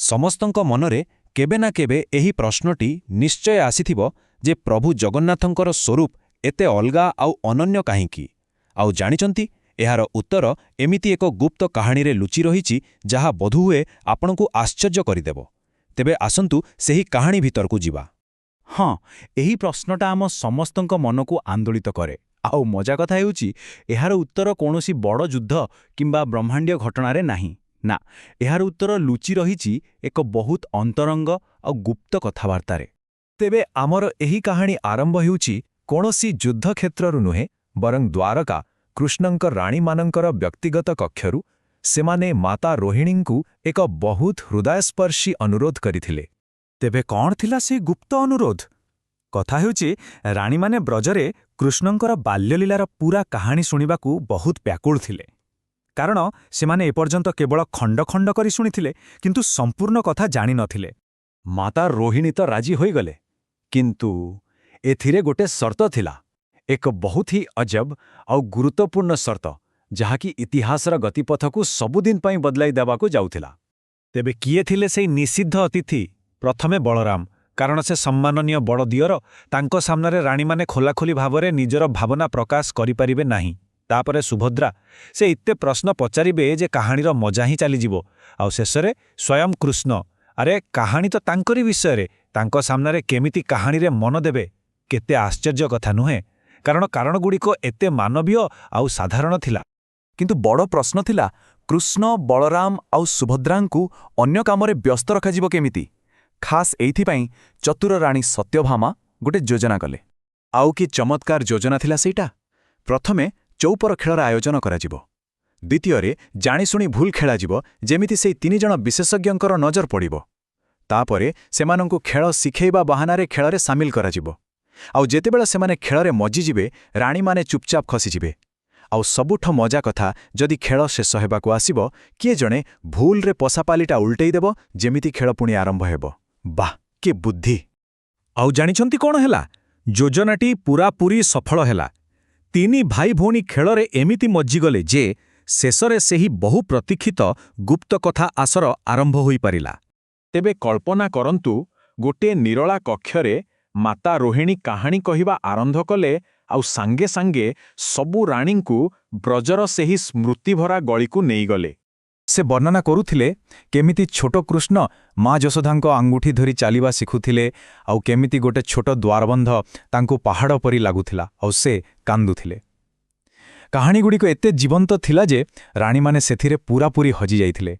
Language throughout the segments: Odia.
ସମସ୍ତଙ୍କ ମନରେ କେବେ ନା କେବେ ଏହି ପ୍ରଶ୍ନଟି ନିଶ୍ଚୟ ଆସିଥିବ ଯେ ପ୍ରଭୁ ଜଗନ୍ନାଥଙ୍କର ସ୍ୱରୂପ ଏତେ ଅଲଗା ଆଉ ଅନନ୍ୟ କାହିଁକି? ଆଉ ଜାଣିଛନ୍ତି, ଏହାର ଉତ୍ତର ଏମିତି ଏକ ଗୁପ୍ତ କାହାଣୀରେ ଲୁଚି ରହିଛି, ଯାହା ବୋଧହୁଏ ଆପଣଙ୍କୁ ଆଶ୍ଚର୍ଯ୍ୟ କରିଦେବ। ତେବେ ଆସନ୍ତୁ, ସେହି କାହାଣୀ ଭିତରକୁ ଯିବା। ହଁ, ଏହି ପ୍ରଶ୍ନଟା ଆମ ସମସ୍ତଙ୍କ ମନକୁ ଆନ୍ଦୋଳିତ କରେ। ଆଉ ମଜା କଥା ହେଉଛି, ଏହାର ଉତ୍ତର କୌଣସି ବଡ଼ ଯୁଦ୍ଧ କିମ୍ବା ବ୍ରହ୍ମାଣ୍ଡୀୟ ଘଟଣାରେ ନାହିଁ। ନା, ଏହାର ଉତ୍ତର ଲୁଚି ରହିଛି ଏକ ବହୁତ ଅନ୍ତରଙ୍ଗ ଆଉ ଗୁପ୍ତ କଥାବାର୍ତ୍ତାରେ। ତେବେ ଆମର ଏହି କାହାଣୀ ଆରମ୍ଭ ହେଉଛି କୌଣସି ଯୁଦ୍ଧକ୍ଷେତ୍ରରୁ ନୁହେଁ, ବରଂ ଦ୍ୱାରକା କୃଷ୍ଣଙ୍କ ରାଣୀମାନଙ୍କର ବ୍ୟକ୍ତିଗତ କକ୍ଷରୁ। ସେମାନେ ମାତା ରୋହିଣୀଙ୍କୁ ଏକ ବହୁତ ହୃଦୟସ୍ପର୍ଶୀ ଅନୁରୋଧ କରିଥିଲେ। ତେବେ କ'ଣ ଥିଲା ସେ ଗୁପ୍ତ ଅନୁରୋଧ? କଥା ହେଉଛି, ରାଣୀମାନେ ବ୍ରଜରେ କୃଷ୍ଣଙ୍କର ବାଲ୍ୟଲୀଳାର ପୂରା କାହାଣୀ ଶୁଣିବାକୁ ବହୁତ ବ୍ୟାକୁଳ ଥିଲେ। କାରଣ ସେମାନେ ଏପର୍ଯ୍ୟନ୍ତ କେବଳ ଖଣ୍ଡ ଖଣ୍ଡ କରି ଶୁଣିଥିଲେ, କିନ୍ତୁ ସମ୍ପୂର୍ଣ୍ଣ କଥା ଜାଣିନଥିଲେ। ମାତା ରୋହିଣୀ ତ ରାଜି ହୋଇଗଲେ, କିନ୍ତୁ ଏଥିରେ ଗୋଟେ ସର୍ତ୍ତ ଥିଲା, ଏକ ବହୁତ ହି ଅଜବ ଆଉ ଗୁରୁତ୍ୱପୂର୍ଣ୍ଣ ସର୍ତ୍ତ, ଯାହାକି ଇତିହାସର ଗତିପଥକୁ ସବୁଦିନ ପାଇଁ ବଦଳାଇ ଦେବାକୁ ଯାଉଥିଲା। ତେବେ କିଏ ଥିଲେ ସେଇ ନିଷିଦ୍ଧ ଅତିଥି? ପ୍ରଥମେ ବଳରାମ, କାରଣ ସେ ସମ୍ମାନନୀୟ ବଡ଼ ଦିଅର। ତାଙ୍କ ସାମ୍ନାରେ ରାଣୀମାନେ ଖୋଲାଖୋଲି ଭାବରେ ନିଜର ଭାବନା ପ୍ରକାଶ କରିପାରିବେ ନାହିଁ। ତାପରେ ସୁଭଦ୍ରା, ସେ ଏତେ ପ୍ରଶ୍ନ ପଚାରିବେ ଯେ କାହାଣୀର ମଜା ହିଁ ଚାଲିଯିବ। ଆଉ ଶେଷରେ ସ୍ୱୟଂ କୃଷ୍ଣ। ଆରେ, କାହାଣୀ ତ ତାଙ୍କରି ବିଷୟରେ, ତାଙ୍କ ସାମ୍ନାରେ କେମିତି କାହାଣୀରେ ମନ ଦେବେ? କେତେ ଆଶ୍ଚର୍ଯ୍ୟ କଥା ନୁହେଁ? କାରଣ କାରଣଗୁଡ଼ିକ ଏତେ ମାନବୀୟ ଆଉ ସାଧାରଣ ଥିଲା। କିନ୍ତୁ ବଡ଼ ପ୍ରଶ୍ନ ଥିଲା, କୃଷ୍ଣ, ବଳରାମ ଆଉ ସୁଭଦ୍ରାଙ୍କୁ ଅନ୍ୟ କାମରେ ବ୍ୟସ୍ତ ରଖାଯିବ କେମିତି? ଖାସ୍ ଏଇଥିପାଇଁ ଚତୁର ରାଣୀ ସତ୍ୟଭାମା ଗୋଟେ ଯୋଜନା କଲେ। ଆଉ କି ଚମତ୍କାର ଯୋଜନା ଥିଲା ସେଇଟା! ପ୍ରଥମେ ଚୌପର ଖେଳର ଆୟୋଜନ କରାଯିବ। ଦ୍ୱିତୀୟରେ ଜାଣିଶୁଣି ଭୁଲ ଖେଳାଯିବ, ଯେମିତି ସେଇ ତିନିଜଣ ବିଶେଷଜ୍ଞଙ୍କର ନଜର ପଡ଼ିବ। ତାପରେ ସେମାନଙ୍କୁ ଖେଳ ଶିଖେଇବା ବାହାନାରେ ଖେଳରେ ସାମିଲ କରାଯିବ। ଆଉ ଯେତେବେଳେ ସେମାନେ ଖେଳରେ ମଜିଯିବେ, ରାଣୀମାନେ ଚୁପଚାପ ଖସିଯିବେ। ଆଉ ସବୁଠୁ ମଜା କଥା, ଯଦି ଖେଳ ଶେଷ ହେବାକୁ ଆସିବ, କିଏ ଜଣେ ଭୁଲରେ ପଶାପାଲିଟା ଉଲଟେଇ ଦେବ, ଯେମିତି ଖେଳ ପୁଣି ଆରମ୍ଭ ହେବ। ବାଃ, କି ବୁଦ୍ଧି! ଆଉ ଜାଣିଛନ୍ତି କ'ଣ ହେଲା? ଯୋଜନାଟି ପୂରାପୂରି ସଫଳ ହେଲା। ତିନି ଭାଇ ଭଉଣୀ ଖେଳରେ ଏମିତି ମଜ୍ଜିଗଲେ ଯେ ଶେଷରେ ସେହି ବହୁ ପ୍ରତୀକ୍ଷିତ ଗୁପ୍ତ କଥା ଆସର ଆରମ୍ଭ ହୋଇପାରିଲା। ତେବେ କଳ୍ପନା କରନ୍ତୁ, ଗୋଟିଏ ନିରଳା କକ୍ଷରେ ମାତା ରୋହିଣୀ କାହାଣୀ କହିବା ଆରମ୍ଭ କଲେ ଆଉ ସାଙ୍ଗେ ସାଙ୍ଗେ ସବୁ ରାଣୀଙ୍କୁ ବ୍ରଜର ସେହି ସ୍ମୃତିଭରା ଗଳିକୁ ନେଇଗଲେ। ସେ ବର୍ଣ୍ଣନା କରୁଥିଲେ କେମିତି ଛୋଟ କୃଷ୍ଣ ମା ଯଶୋଦାଙ୍କ ଆଙ୍ଗୁଠି ଧରି ଚାଲିବା ଶିଖୁଥିଲେ, ଆଉ କେମିତି ଗୋଟେ ଛୋଟ ଦ୍ୱାରବନ୍ଧ ତାଙ୍କୁ ପାହାଡ଼ ପରି ଲାଗୁଥିଲା ଆଉ ସେ କାନ୍ଦୁଥିଲେ। କାହାଣୀଗୁଡ଼ିକ ଏତେ ଜୀବନ୍ତ ଥିଲା ଯେ ରାଣୀମାନେ ସେଥିରେ ପୂରାପୂରି ହଜିଯାଇଥିଲେ।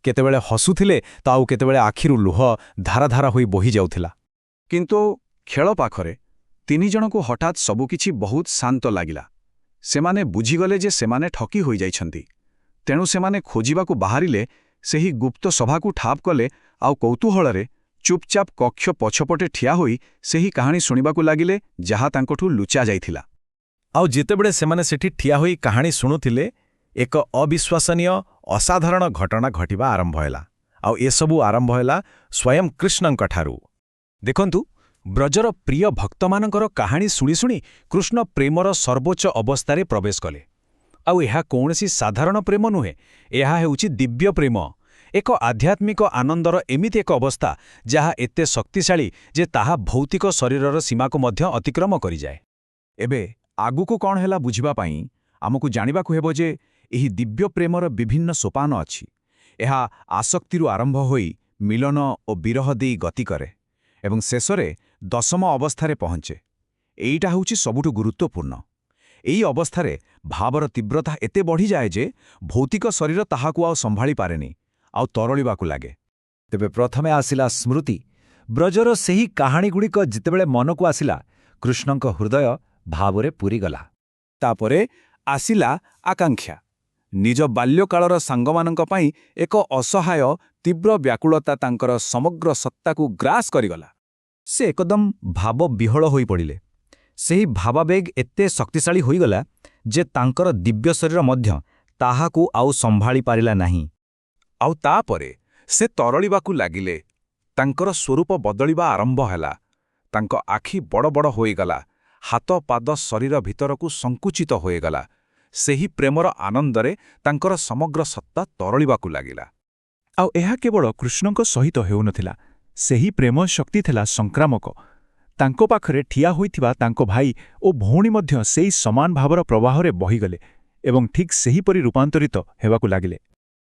କେତେବେଳେ ହସୁଥିଲେ ତ ଆଉ କେତେବେଳେ ଆଖିରୁ ଲୁହ ଧାରା ଧାରା ହୋଇ ବୋହିଯାଉଥିଲା। କିନ୍ତୁ ଖେଳ ପାଖରେ ତିନିଜଣଙ୍କୁ ହଠାତ୍ ସବୁକିଛି ବହୁତ ଶାନ୍ତ ଲାଗିଲା। ସେମାନେ ବୁଝିଗଲେ ଯେ ସେମାନେ ଠକି ହୋଇଯାଇଛନ୍ତି। ତେଣୁ ସେମାନେ ଖୋଜିବାକୁ ବାହାରିଲେ, ସେହି ଗୁପ୍ତ ସଭାକୁ ଠାବ କଲେ ଆଉ କୌତୂହଳରେ ଚୁପଚାପ କକ୍ଷ ପଛପଟେ ଠିଆ ହୋଇ ସେହି କାହାଣୀ ଶୁଣିବାକୁ ଲାଗିଲେ, ଯାହା ତାଙ୍କଠୁ ଲୁଚା ଯାଇଥିଲା। ଆଉ ଯେତେବେଳେ ସେମାନେ ସେଠି ଠିଆ ହୋଇ କାହାଣୀ ଶୁଣୁଥିଲେ, ଏକ ଅବିଶ୍ୱସନୀୟ, ଅସାଧାରଣ ଘଟଣା ଘଟିବା ଆରମ୍ଭ ହେଲା। ଆଉ ଏସବୁ ଆରମ୍ଭ ହେଲା ସ୍ୱୟଂ କୃଷ୍ଣଙ୍କଠାରୁ। ଦେଖନ୍ତୁ, ବ୍ରଜର ପ୍ରିୟ ଭକ୍ତମାନଙ୍କର କାହାଣୀ ଶୁଣି ଶୁଣି କୃଷ୍ଣ ପ୍ରେମର ସର୍ବୋଚ୍ଚ ଅବସ୍ଥାରେ ପ୍ରବେଶ କଲେ। ଆଉ ଏହା କୌଣସି ସାଧାରଣ ପ୍ରେମ ନୁହେଁ, ଏହା ହେଉଛି ଦିବ୍ୟ ପ୍ରେମ, ଏକ ଆଧ୍ୟାତ୍ମିକ ଆନନ୍ଦର ଏମିତି ଏକ ଅବସ୍ଥା, ଯାହା ଏତେ ଶକ୍ତିଶାଳୀ ଯେ ତାହା ଭୌତିକ ଶରୀରର ସୀମାକୁ ମଧ୍ୟ ଅତିକ୍ରମ କରିଯାଏ। ଏବେ ଆଗକୁ କ'ଣ ହେଲା ବୁଝିବା ପାଇଁ ଆମକୁ ଜାଣିବାକୁ ହେବ ଯେ ଏହି ଦିବ୍ୟ ପ୍ରେମର ବିଭିନ୍ନ ସୋପାନ ଅଛି। ଏହା ଆସକ୍ତିରୁ ଆରମ୍ଭ ହୋଇ ମିଲନ ଓ ବିରହ ଦେଇ ଗତି କରେ ଏବଂ ଶେଷରେ ଦଶମ ଅବସ୍ଥାରେ ପହଞ୍ଚେ। ଏଇଟା ହେଉଛି ସବୁଠୁ ଗୁରୁତ୍ୱପୂର୍ଣ୍ଣ। ଏହି ଅବସ୍ଥାରେ ଭାବର ତୀବ୍ରତା ଏତେ ବଢ଼ିଯାଏ ଯେ ଭୌତିକ ଶରୀର ତାହାକୁ ଆଉ ସମ୍ଭାଳି ପାରେନି ଆଉ ତରଳିବାକୁ ଲାଗେ। ତେବେ ପ୍ରଥମେ ଆସିଲା ସ୍ମୃତି। ବ୍ରଜର ସେହି କାହାଣୀଗୁଡ଼ିକ ଯେତେବେଳେ ମନକୁ ଆସିଲା, କୃଷ୍ଣଙ୍କ ହୃଦୟ ଭାବରେ ପୂରିଗଲା। ତାପରେ ଆସିଲା ଆକାଂକ୍ଷା। ନିଜ ବାଲ୍ୟକାଳର ସାଙ୍ଗମାନଙ୍କ ପାଇଁ ଏକ ଅସହାୟ, ତୀବ୍ର ବ୍ୟାକୁଳତା ତାଙ୍କର ସମଗ୍ର ସତ୍ତାକୁ ଗ୍ରାସ କରିଗଲା। ସେ ଏକଦମ ଭାବବିହ୍ୱଳ ହୋଇପଡ଼ିଲେ। ସେହି ଭାବାବେଗ ଏତେ ଶକ୍ତିଶାଳୀ ହୋଇଗଲା ଯେ ତାଙ୍କର ଦିବ୍ୟ ଶରୀର ମଧ୍ୟ ତାହାକୁ ଆଉ ସମ୍ଭାଳି ପାରିଲା ନାହିଁ। ଆଉ ତାପରେ ସେ ତରଳିବାକୁ ଲାଗିଲେ। ତାଙ୍କର ସ୍ୱରୂପ ବଦଳିବା ଆରମ୍ଭ ହେଲା। ତାଙ୍କ ଆଖି ବଡ଼ ବଡ଼ ହୋଇଗଲା। ହାତ ପାଦ ଶରୀର ଭିତରକୁ ସଙ୍କୁଚିତ ହୋଇଗଲା। ସେହି ପ୍ରେମର ଆନନ୍ଦରେ ତାଙ୍କର ସମଗ୍ର ସତ୍ତା ତରଳିବାକୁ ଲାଗିଲା। ଆଉ ଏହା କେବଳ କୃଷ୍ଣଙ୍କ ସହିତ ହେଉନଥିଲା। ସେହି ପ୍ରେମ ଶକ୍ତି ଥିଲା ସଂକ୍ରାମକ। ତାଙ୍କ ପାଖରେ ଠିଆ ହୋଇଥିବା ତାଙ୍କ ଭାଇ ଓ ଭଉଣୀ ମଧ୍ୟ ସେଇ ସମାନ ଭାବର ପ୍ରବାହରେ ବହିଗଲେ ଏବଂ ଠିକ୍ ସେହିପରି ରୂପାନ୍ତରିତ ହେବାକୁ ଲାଗିଲେ।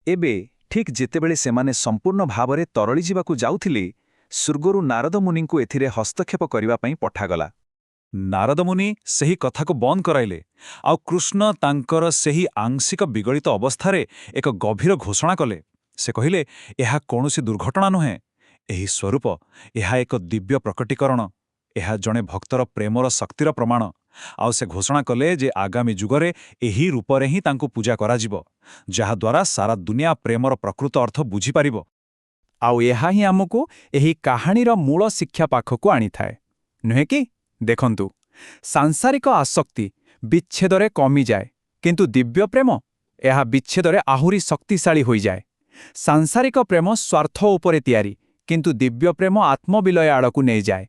ଏବେ ଠିକ୍ ଯେତେବେଳେ ସେମାନେ ସମ୍ପୂର୍ଣ୍ଣ ଭାବରେ ତରଳିଯିବାକୁ ଯାଉଥିଲେ, ସ୍ୱର୍ଗରୁ ନାରଦ ମୁନିଙ୍କୁ ଏଥିରେ ହସ୍ତକ୍ଷେପ କରିବା ପାଇଁ ପଠାଗଲା। ନାରଦ ମୁନି ସେହି କଥାକୁ ବନ୍ଦ କରାଇଲେ, ଆଉ କୃଷ୍ଣ ତାଙ୍କର ସେହି ଆଂଶିକ ବିଗଳିତ ଅବସ୍ଥାରେ ଏକ ଗଭୀର ଘୋଷଣା କଲେ। ସେ କହିଲେ, ଏହା କୌଣସି ଦୁର୍ଘଟଣା ନୁହେଁ। ଏହି ସ୍ୱରୂପ, ଏହା ଏକ ଦିବ୍ୟ ପ୍ରକଟୀକରଣ। ଏହା ଜଣେ ଭକ୍ତର ପ୍ରେମର ଶକ୍ତିର ପ୍ରମାଣ। ଆଉ ସେ ଘୋଷଣା କଲେ ଯେ ଆଗାମୀ ଯୁଗରେ ଏହି ରୂପରେ ହିଁ ତାଙ୍କୁ ପୂଜା କରାଯିବ, ଯାହାଦ୍ୱାରା ସାରା ଦୁନିଆ ପ୍ରେମର ପ୍ରକୃତ ଅର୍ଥ ବୁଝିପାରିବ। ଆଉ ଏହା ହିଁ ଆମକୁ ଏହି କାହାଣୀର ମୂଳ ଶିକ୍ଷା ପାଖକୁ ଆଣିଥାଏ, ନୁହେଁ କି? ଦେଖନ୍ତୁ, ସାଂସାରିକ ଆସକ୍ତି ବିଚ୍ଛେଦରେ କମିଯାଏ, କିନ୍ତୁ ଦିବ୍ୟ ପ୍ରେମ ଏହା ବିଚ୍ଛେଦରେ ଆହୁରି ଶକ୍ତିଶାଳୀ ହୋଇଯାଏ। ସାଂସାରିକ ପ୍ରେମ ସ୍ୱାର୍ଥ ଉପରେ ତିଆରି, କିନ୍ତୁ ଦିବ୍ୟ ପ୍ରେମ ଆତ୍ମବିଲୟ ଆଡ଼କୁ ନେଇଯାଏ।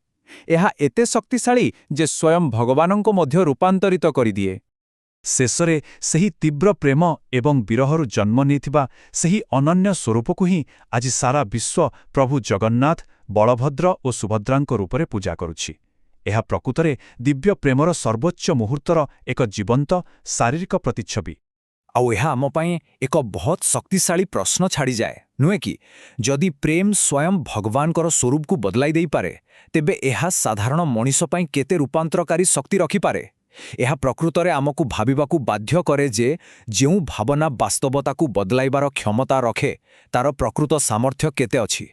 ଏହା ଏତେ ଶକ୍ତିଶାଳୀ ଯେ ସ୍ୱୟଂ ଭଗବାନଙ୍କୁ ମଧ୍ୟ ରୂପାନ୍ତରିତ କରିଦିଏ। ଶେଷରେ ସେହି ତୀବ୍ର ପ୍ରେମ ଏବଂ ବିରହରୁ ଜନ୍ମ ନେଇଥିବା ସେହି ଅନନ୍ୟ ସ୍ୱରୂପକୁ ହିଁ ଆଜି ସାରା ବିଶ୍ୱ ପ୍ରଭୁ ଜଗନ୍ନାଥ, ବଳଭଦ୍ର ଓ ସୁଭଦ୍ରାଙ୍କ ରୂପରେ ପୂଜା କରୁଛି। ଏହା ପ୍ରକୃତରେ ଦିବ୍ୟ ପ୍ରେମର ସର୍ବୋଚ୍ଚ ମୁହୂର୍ତ୍ତର ଏକ ଜୀବନ୍ତ, ଶାରୀରିକ ପ୍ରତିଚ୍ଛବି। ଆଉ ଏହା ଆମ ପାଇଁ ଏକ ବହୁତ ଶକ୍ତିଶାଳୀ ପ୍ରଶ୍ନ ଛାଡ଼ିଯାଏ, ନୁହେଁ କି? ଯଦି ପ୍ରେମ ସ୍ୱୟଂ ଭଗବାନଙ୍କର ସ୍ୱରୂପକୁ ବଦଳାଇ ଦେଇପାରେ, ତେବେ ଏହା ସାଧାରଣ ମଣିଷ ପାଇଁ କେତେ ରୂପାନ୍ତରକାରୀ ଶକ୍ତି ରଖିପାରେ? ଏହା ପ୍ରକୃତରେ ଆମକୁ ଭାବିବାକୁ ବାଧ୍ୟ କରେ ଯେ ଯେଉଁ ଭାବନା ବାସ୍ତବତାକୁ ବଦଳାଇବାର କ୍ଷମତା ରଖେ, ତାର ପ୍ରକୃତ ସାମର୍ଥ୍ୟ କେତେ ଅଛି?